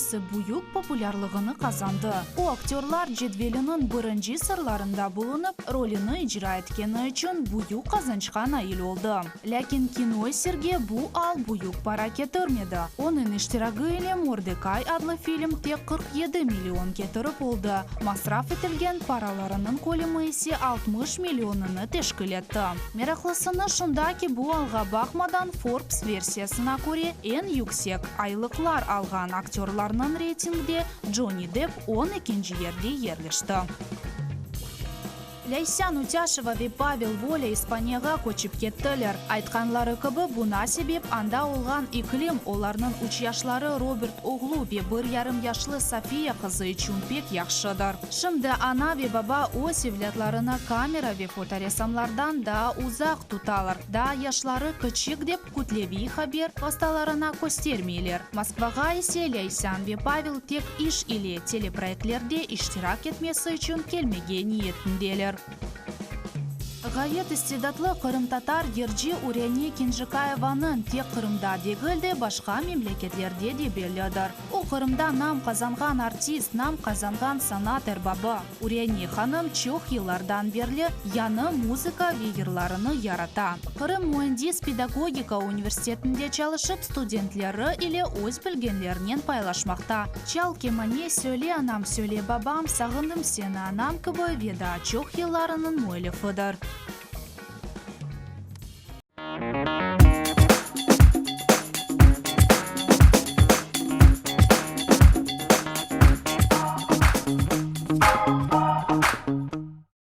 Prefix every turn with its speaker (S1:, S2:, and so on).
S1: ise büyük populârlığını qazandı. O, aktörlar cedveliniñ birinci sırlarında bulunıp, rolüni icra etkeni içün büyük qazançqa nail oldı. Lâkin kino esirge bu al büyük para ketirmedi. Onıñ iştiragi ile Mordekay adlı film tek 47 million ketirip oldı, masraf etilgen paralarınıñ kölemi ise 60 millionını teşkil etti. Meraqlısını şunda ki, bu alğa baqmadan, Forbes versiyasına köre, eñ yüksek aylıqlar alğan aktörlarnıñ reytingde Conni Depp on ekinci yerde yerleşti. Lâysan Utâşeva ve Pavel Volâ İspaniyağa köçip kettiler. Aytqanları kibi, buna sebep anda olğan iklim olarnıñ üç yaşları Robert oğlu ve bir yarım yaşlı Sofiya qızı içün pek yahşıdır. Şimdi ana ve baba öz evlâtlarını kamera ve fotoresamlardan daa uzaq tutalar, daa yaşları kiçik dep kütleviy haber vastalarına köstermeyler. Moskvağa ise Lâysan ve Pavel tek iş ile teleproyektlerde iştirak etmesi içün kelmege niyetindeler. Ğayet istidatlı qırımtatar yırcı Üreni Kenjikayevanıñ tek Qırımda degil de, başqa memleketlerde de bellidir. O, Qırımda nam qazanğan artist, nam qazanğan sanat erbabı. Üreni hanım çoq yıllardan berli yañı muzıka ve yırlarını yarata. Qırım müendis-pedagogika universitetinde çalışıp, studentleri ile öz bilgenlerinen paylaşmaqta. Çal kemane, Söyle anam, söyle babam, Sağındım seni anam kibi ve daa çoq yıllarınıñ müellifidir.